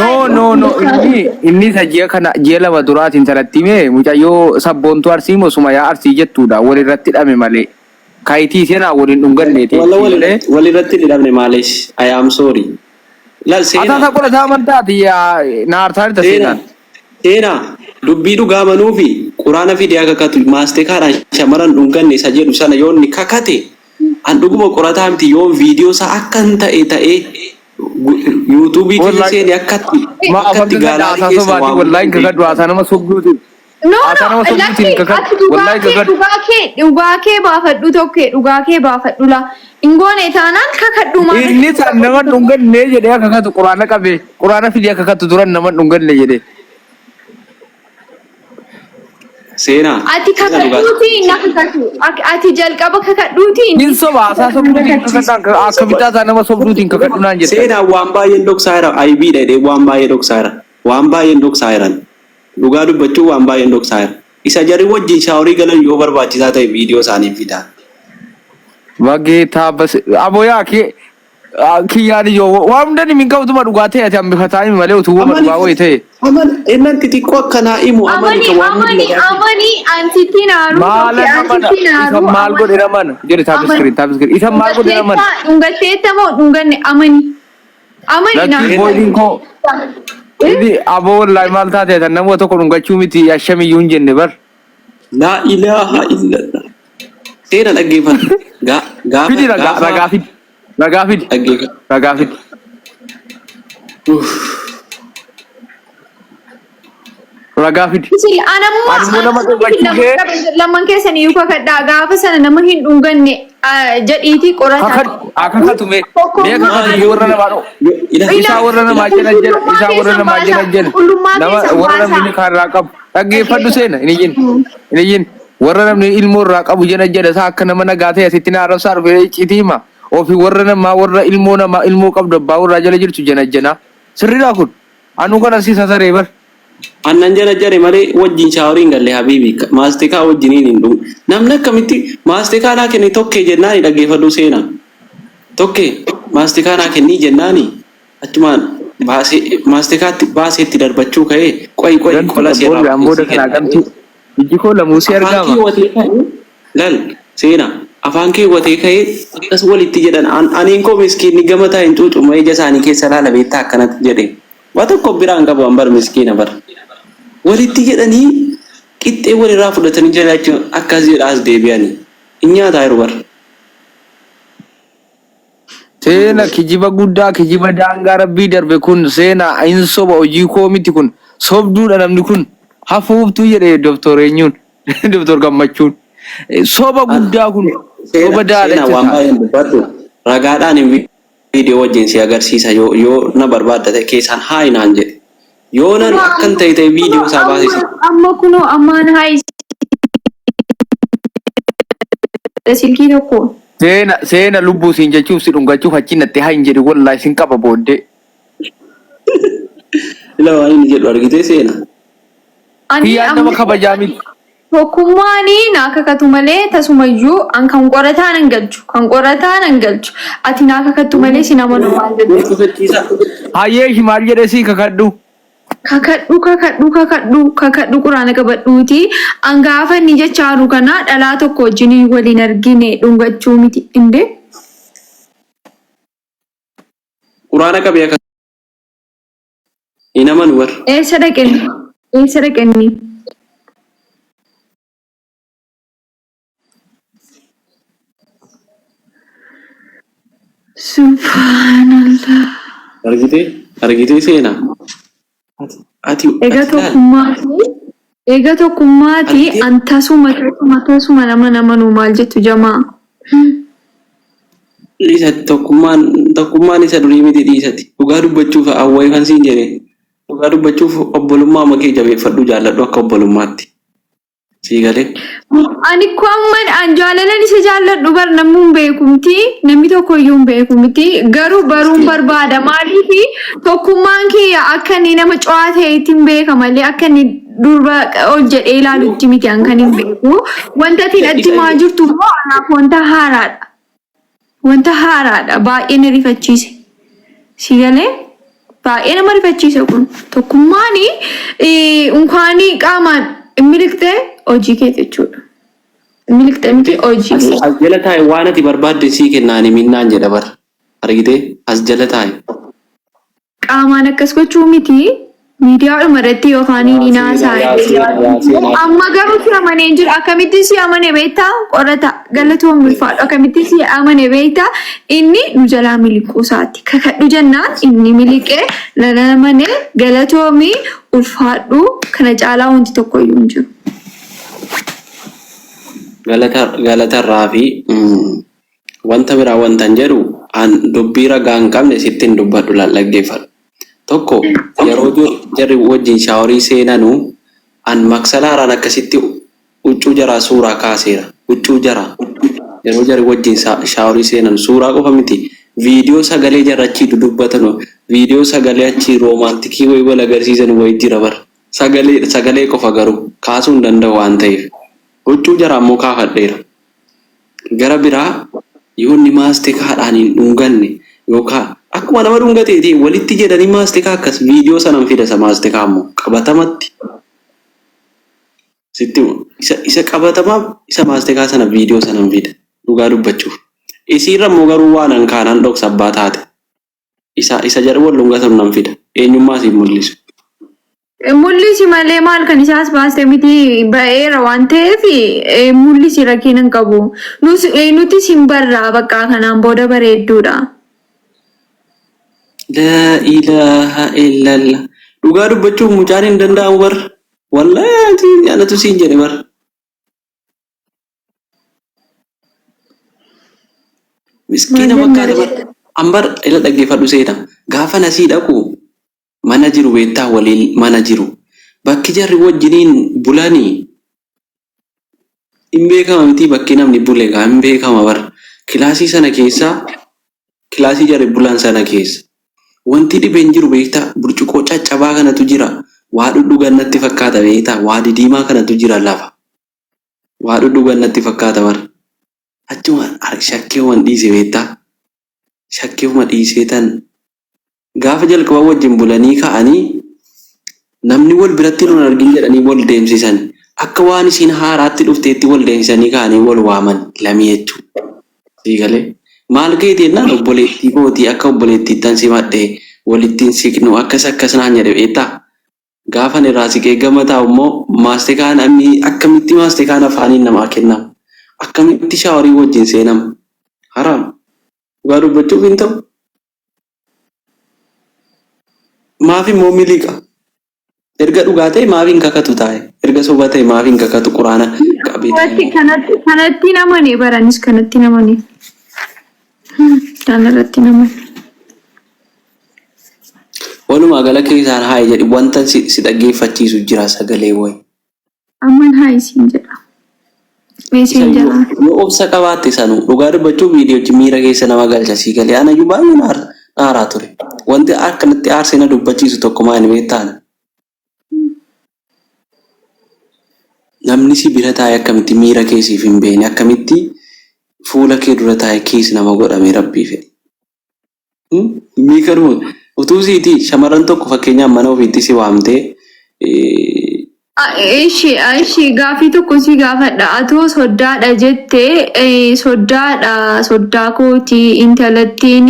No no no inni inni isa ji'a kana ji'a 2 duraatiin sanatti hime mucayyoo sabboontuu arsii moo sumayaa arsii jettuudha wal irratti hidhame malee kayitii seenaa wal hin dhunganneeti walla sii malee. wal irratti hin hidhamne maaleesh I am sorry Laal Ataa seenaa ta qorataa amantaati yaa na aartaa jirta seenaa seenaan. seenaa dubbii dhugaa manuufi Quraana fidee akka kakatu maastekaadhaan shamaran dhunganne isa jedhu sana yoo inni kakate an dhuguma qorataa miti yoon viidiyoo isaa akka hin ta'e ta'ee yuutuubii kiyya Wallahi seeni akkatti ma afan akkatti kakadha gaalaarii haasaa keessa sobaatiin waa wallahi hin guutuu kakadhu haasaa nama sobduutiin. No, Haasaa no, nama sobduutiin lakki hin kakadhu ati dhugaa wallahi kee kakadhu. dhugaa kee dhugaa kee baafadhu tokkee dhugaa kee baafadhu laa. Hin goone taanaan kakadhu maal Inni san nama hin dhunganne jedhee akka kakatu quraana qabee quraana fidee akka kakatu duran nama hin dhunganne jedhee. Seenaa. Ati Seenaa dhugaa. kakadhuutii na kakatu. Ati jalqaba kakadhuutii Nin soba haasaa sobduutiin kakadhaan akka bitaa isaa nama sobduutiin kakadhu naan jettan. Seenaa waan baay'een dhoksaa jira. Aybii dha jedhee waan baay'ee dhoksaa jira. Waan baay'een dhoksaa jiran. Dhugaa dubbachuu waan baay'een dhoksaa jira. Isa jarri wajjin shaaworii galan yoo barbaachisaa ta'e viidiyoo isaanii fidaa. Bageetaa bas aboo yaa kee kiyyaan ijoo waan hunda ni min qabduma dhugaa ta'e ati hambifataa himi malee utuu wama dhugaa wayii ta'e. Aman innan xixiqqoo akkanaa himu amani Amani ka waan amani mul'ataa. amani ansitti naaru Maala tokkee namana ansitti isa naaru maal amani godhe namana jedhe taap amani iskiriin taap iskiriin isa maal godhe namana. dhungatteetta dhungatteetta moo dhunganne amani amani Lakkii naan boodiin koo inni aboo wallaahi maal taate tan nama tokko dhungachuu miti ashamiyyuu hin jenne bar. Laa ilaaha illallah. Seera dhaggeeffadhu. Gaafa Fidi ragaa gaafa ragaa fidi ragaa fidi dhaggeeffadhu. ragaa fidi. Ragaa fidi. Isin anammoo Ani immoo nama dhungachuu kee lamman keessan iyyuu kakadhaa gaafa sana nama hin dhunganne jedhiitii qorataa. kakadhu haa kakatu mee mee kakatu warra namaa dhoo. Isaa warra namaa jala jala isaa warra namaa jala jala nama warra namni ni kaarraa qabu dhaggeeffadhu seena hin iyyin hin iyyin warra namni ilmoo irraa qabu jala jala isaa akka nama nagaa ta'e asitti na arrabsaa dhufe icciitii hima ofii warra namaa warra ilmoo namaa ilmoo qabdu abbaa warraa jala jirtu jala jala sirriidhaa kun anuu kana si sasaree bar. Annan jala jare malee wajjin shaaworii hin galle habiibi maastikaa wajjiniin hin dhugu. Namni akkamitti maastikaa naa kenni tokkee jennaani dhaggeeffadhu seena. Tokkee maastikaa naa kennii jennaani achumaan baasee maastikaatti baasee itti darbachuu ka'ee qo'i qo'i Gantuu qola seerraa boolli booda sii kanaa kenna. gantuu ijji koo lamuu si Afaan argaama. keewwatee ka'ee lal seena afaan keewwatee ka'ee akkas walitti jedhan aniin koo miskiinni gama taa'e hin cuucuma ija isaanii keessa laala beektaa akkanatti jedhe. Waa tokko biraa hin qabu an bar miskiina bar. Walitti jedhanii qixxee walirraa fudhatanii jiraachuu akkas jedha as deebi'anii. Hin nyaataa jiru bar. Seena kijiba guddaa kijiba daangaa rabbii darbe kun seena hin soba hojii koo miti kun sobduudha namni kun hafuuftuu jedhe doktor eenyuun doktor gammachuun soba guddaa kun Seena soba seena daalacha waan ta'a. baay'een dubbadhu ragaadhaan hin viidiyoo wajjin si agarsiisa yoo yoo na barbaadda ta'e keessaan haayi naan jedhe. Yoo nan akkan ta'e ta'e viidiyoo isaa baasisi. Amma kunoo ammaan haayi silkii tokko. Seena seena lubbuu siin jechuuf si dhungachuuf achi natti haa hin jedhi wallahi sin qaba booddee. Ila waan inni jedhu argitee seena. Ani Kiyyaan nama amma kabajaa miti. tokkummaani naa kakatu malee tasumayyuu an kan qorataa nan galchu kan qorataa nan galchu ati naa kakattu malee sin amanu waan jettu. Kufachiisa. Hayyee ishi maal jedhee sii kakadhu. Kakadhu kakadhu kakadhu kakadhu quraana qabadhuuti an gaafa inni jechaaru kana dhalaa tokko wajjin waliin argine dhungachuu miti inde. Quraana qabee akka hin amanu bar. Eessa dhaqenni? Eessa dhaqenni? Subhaanallah. Argitee argitee seenaa. Ati ati Egaa laal. tokkummaati. Egaa tokkummaati Argitee an tasuma tasuma tasuma nama namanuu maal jettu jamaa. Dhiisa tokkummaan tokkummaan isa durii miti dhiisati. Dhugaa dubbachuuf awwaayifan siin jedhe. Dhugaa dubbachuuf obbolummaa makee jabeeffadhu jaalladhu akka obbolummaatti. Sii galee. Ani ko amma an jaalalan isa jaalladhu bar namni hin beeku miti namni tokko iyyuu hin beeku miti garuu baruun barbaada maaliif tokkummaan kiyya akka inni nama cu'aa ta'etti hin beeka malee akka inni durba ol jedhee ilaalutti miti an kan hin beeku wanta ati natti himaa jirtu immoo anaaf wanta haaraadha. Wanta haaraadha baay'ee na rifachiise. Si galee baay'ee nama rifachiise kun tokkummaan unkaanii qaamaan hin miliqxe hojii kee jechuudha. Hin miliqxe miti hojii As kee. as jala taa'e waan ati barbaadde sii kennaani minnaan jedha bar. Argitee as jala taa'e. Qaamaan akkas gochuu miti. Miidiyaadhuma irratti yookaan Yaa ni seenaa, naasaa yaa seenaa, yaa seenaa. Amma garuu si amanee hin jiru. Akkamitti si amane beektaa? Qorata galatoon ulfaadhu. Akkamitti si amane beektaa? Inni nu jalaa miliquu isaati. Kakadhu jennaan inni miliqee nan amane galatoomii ulfaadhu kana caalaa wanti tokko iyyuu hin jiru. Galata galatarraa fi wanta biraa wantan jedhu an dubbii ragaa hin qabne sitti hin dubbadhu laal dhaggeeffadhu. Tokko yeroo jarri wajjin shaaworii seenanu an maksalaaraan akkasitti huccuu jaraa suuraa kaaseera. Huccuu jaraa yeroo jarri wajjin shaaworii seenanu suuraa qofa miti viidiyoo sagalee jarri achii dudubbatanu viidiyoo sagalee achii roomaantikii wayii wal agarsiisan wayii jira bar. Sagalee sagalee qofa garuu kaasuu hin danda'u waan ta'eef. Huccuu jaraa immoo kaafadheera. Gara biraa yoo inni maastikaadhaan hin dhunganne yookaan akkuma nama dhungateeti walitti jedhanii maastikaa akkas viidiyoo sanan fida isa maastikaa immoo qabatamatti sitti hima. Isa isa qabatamaa isa maastikaa sana viidiyoo sanan fida dhugaa dubbachuuf. Isiirra immoo garuu waan an kaanaan dhoksa abbaa taate. Isa isa jarri wal dhungatan nan fida. Eenyummaa siin mul'isu. Mul'isi malee maal kan isaas baaste miti ba'eera waan ta'eef mul'isi rakkina hin qabu. Nus nutis hin barraa bakka kanaan booda bareedduudha. Laa ilaaha illallah. Dhugaa dubbachuuf mucaan hin danda'amu bar. Wallaahi anatu siin jedhe bar. Miskiina Maal fakkaata jenna bar. An bar ila dhaggeeffadhu seena. Gaafa nasii dhaqu mana jiru beektaa waliin mana jiru. Bakki jarri wajjiniin bulanii hin beekama miti bakki namni bule gaa hin beekama bar. Kilaasii sana keessa kilaasii jarri bulan sana keessa. Wanti dhibe hin jiru beektaa burcuqoo caccabaa kanatu jira. Waa dhudhugan natti fakkaata beektaa waa didiimaa kanatu jira lafa. Waa dhudhugan natti fakkaata bar. Achuma shakkeewwan dhiise beektaa. Shakkeewuma dhiisee tan gaafa jalqaba wajjin bulanii ka'anii namni wal biratti nun argin jedhanii wal deemsisan. Akka waan isiin haaraatti dhufteetti wal deemsisanii ka'anii wal waaman lamii jechuudha. Sii galee. Maal keeti jennaan obboleettii kootii akka obboleettiittan simadhe walittiin siqnu akkas akkas naan jedhe beektaa. Gaafan irraa siqee gama taa'u immoo maastikaan akkamitti maastikaan afaaniin namaa kennama? Akkamitti shaaworii wajjin seenama? Haraam. Dhugaa dubbachuuf hin ta'u. Maaf immoo miliqa? Erga dhugaa ta'e maaf hin kakatu taa'e? Erga soba ta'e maaf hin kakatu quraana qabee taa'e? Kanatti kanatti kanatti namane baranis kanatti namane. Kanarratti namane. Walumaa gala keessaan haayi jedhi wanta si, si dhaggeeffachiisu jira sagalee wayi. Amman haayi siin jedha. Mee Isa siin yoo, jedha. yoo obsa qabaatte sanuu dhugaa dubbachuu viidiyochi miira keessa nama galcha sii galee anayyuu baay'ee na aar- na aaraa ture. Wanti akkanatti aarsee na dubbachiisu tokko maali beektaan? Namni si bira taa'e akkamitti miira kee siif hin beekne akkamitti fuula kee dura taa'e kiis nama godhame rabbii fedhe. Miikaruma utuu siitii shamarran tokko fakkeenyaaf mana ofiitti si waamtee Ishi ishi gaafii tokko si gaafadha. Atoo soddaadha jette soddaadha soddaa kooti intalattiin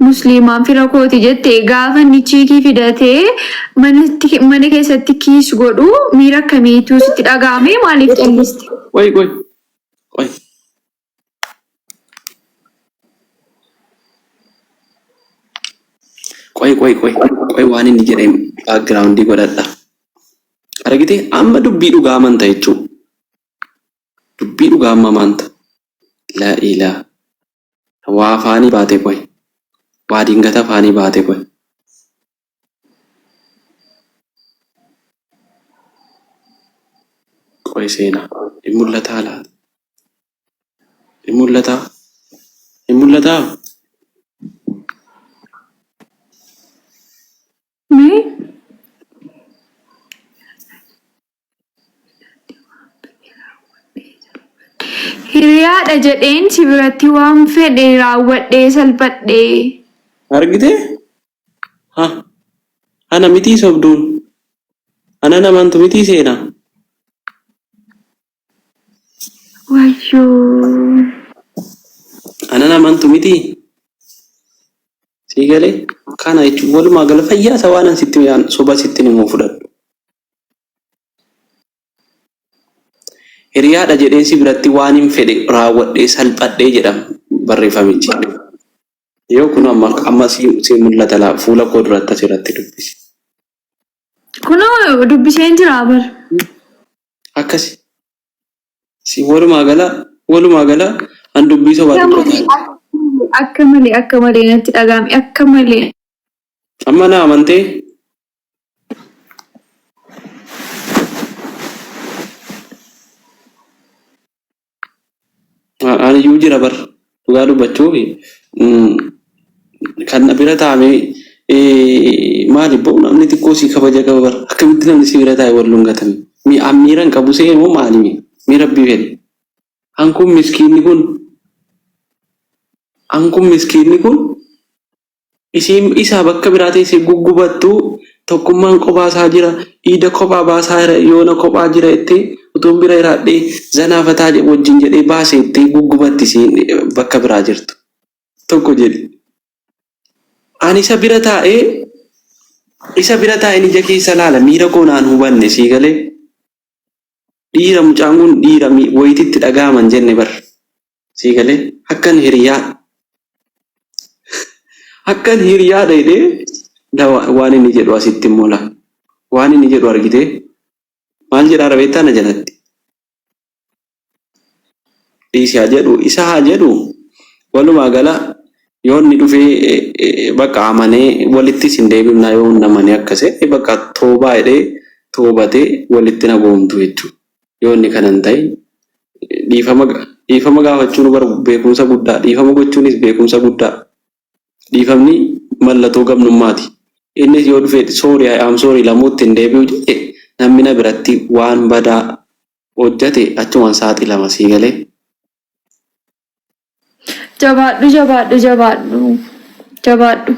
musliimaan fira kooti jette gaafa inni chiikii fidatee manatti mana keessatti kiis godhu miira akkamiitu sitti dhaga'ame maaliif calliste? Qoy qoy qoy. Qoy qoy qoy qoy waan inni jedhe background godhadha. Argite amma dubbii dhugaa amanta jechuun. Dubbii dhugaa amma amanta. Laa ilaa. Waa afaanii baate qoy. Waa dingata afaanii baate qoy. Qoy seenaa. Hin mul'ataa laata? Hin mul'ataa? Hin mul'ataa? Mee Hiriyaadha jedheen si biratti waan fedhe raawwadhee salphadhee. Argitee? Ha! Ana mitii sobduun? Anan amantu mitii seenaa? Wayyoo. Anan amantu mitii? Sii galee kana jechuun walumaa gala fayyaa isa waan an sitti hime soba sitti himu fudhadhu. Hiriyaadha jedheen si biratti waanin fedhe raawwadhee salphadhee jedha barreeffamichi. Yoo kun amma amma si si mul'ata laa fuula koo duratti asirratti dubbisi. Kunoo dubbiseen jira bar. Akkasi. Si walumaa gala walumaa gala an dubbii sobaa Akka malee dubbataa. akka malee akka malee natti dhaga'ame akka malee. Amma na amantee Ani iyyuu jira bar dhugaa dubbachuuf kan na bira taa'ame maali boo namni xiqqoo si kabaja qaba bar akkamitti namni si bira taa'e wal dhungatame miira hin qabu see moo maali mi rabbii fedhe an kun miskiinni kun an kun miskiinni kun Isiin isaa bakka biraa teessee guggubattu tokkummaan qophaa isaa jira iida kophaa baasaa jira yoona kophaa jira jettee utuun bira jiraadhee zanaa fataa wajjin jedhee baase jettee guggubatti isiin bakka biraa jirtu. Tokko jedhi. Ani isa bira taa'ee isa bira taa'een ija keessa laala miira koo naan hubanne sii galee. Dhiira mucaan kun dhiira wayititti dhaga'aman jenne bar. Sii galee akkan hiriyaa akkan hiriyaadha jedhee waan inni jedhu asitti immoo laa waan inni jedhu argitee maal jedhaa rabeettaa na jalatti dhiisi haa jedhu isa haa jedhu walumaa gala yoo inni dhufee bakka amanee walittis hin deebifnaa yoo inni amanee akkasee bakka toobaa jedhee toobatee walitti na goomtu jechuudha yoo inni kana hin ta'in Dhiifama dhiifama gaafachuun bar beekumsa guddaa dhiifama gochuunis beekumsa guddaa. Dhiifamni mallatoo gamnummaati. Innis yoo dhufe sorry I am sorry lamuutti hin deebi'u jedhe namni na biratti waan badaa hojjate achumaan saaxilama sii galee. Jabaadhu jabaadhu jabaadhu jabaadhu.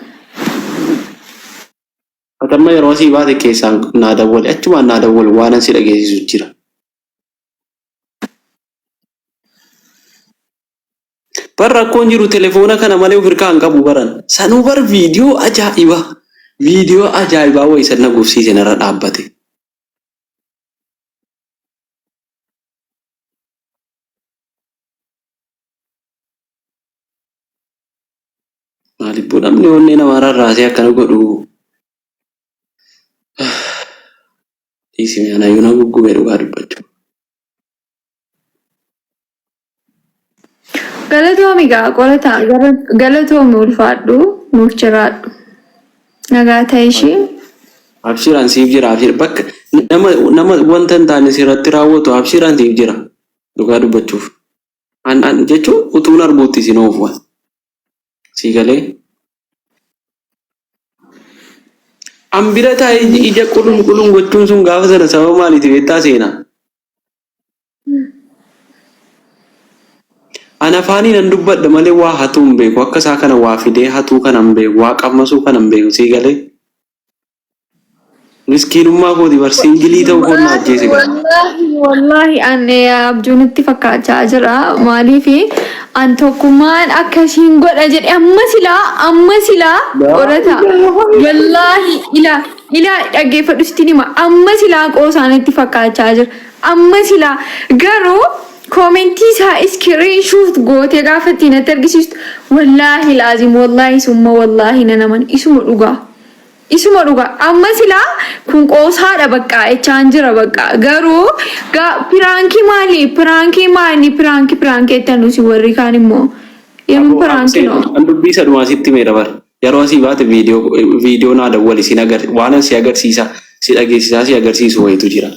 Ati amma yeroo asii baate keessaan naa dawwali achumaan naa dawwali waanan si dhageessisu jira. Bar rakkoon jiru telefoona kana malee of hirkaa hin qabu baran. Sanuu bar viidiyoo ajaa'ibaa. Viidiyoo ajaa'ibaa wayii san na gufsiise narra dhaabbate. Maaliif namni onnee namaa rarraasee akkana godhu? Dhiisi mee anayyuu na guggube dhugaa dubbachuu. Galatoomi gaa qorataa galatoomi ulfaadhu nuuf jiraadhu. Nagaa ta'e ishii. Abshir an siif jira abshir bakka nama nama wanta hin taane sirratti raawwatu abshir an siif jira dhugaa dubbachuuf. An an jechuun utuun arguutti isin oofu an. Sii galee. An bira taa'ee ija qulum qulum gochuun sun gaafa sana sababa maaliiti beektaa seenaa? An afaaniin an dubbadha malee waa hatuu hin beeku. Akka isaa kana waa fidee hatuu kana hin beeku. Waa qammasuu kana hin beeku. Sii galee. Miskiinummaa kooti bar siingilii ta'uu koon na ajjeese gara. Wallaahi wallaahi an abjuu natti fakkaachaa jira. Maaliif an tokkummaan akkasiin godha jedhe amma silaa amma silaa qorata. Wallaahi ilaa ilaa dhaggeeffadhu sittiin hima amma silaa qoosaan itti fakkaachaa jira. Amma silaa garuu koomentii isaa iskiriin shuut gootee gaafa ittiin natti argisiistu wallaahi laazim wallaahi summa wallaahi nan amana isuma dhugaa. Isuma dhuga amma silaa kun qoosaadha baqqaa jechaan jira baqqaa garuu gaa piraankii maali piraankii maali piraankii piraankii jettan nuti warri kaan immoo yemin Aboo piraankii Absee noo. an dubbii isa dhumaa sitti himeera bar. Yeroo asii baate viidiyoo viidiyoo naa dawwali sin agar waanan si agarsiisa si dhageessisaa si agarsiisu wayitu jira.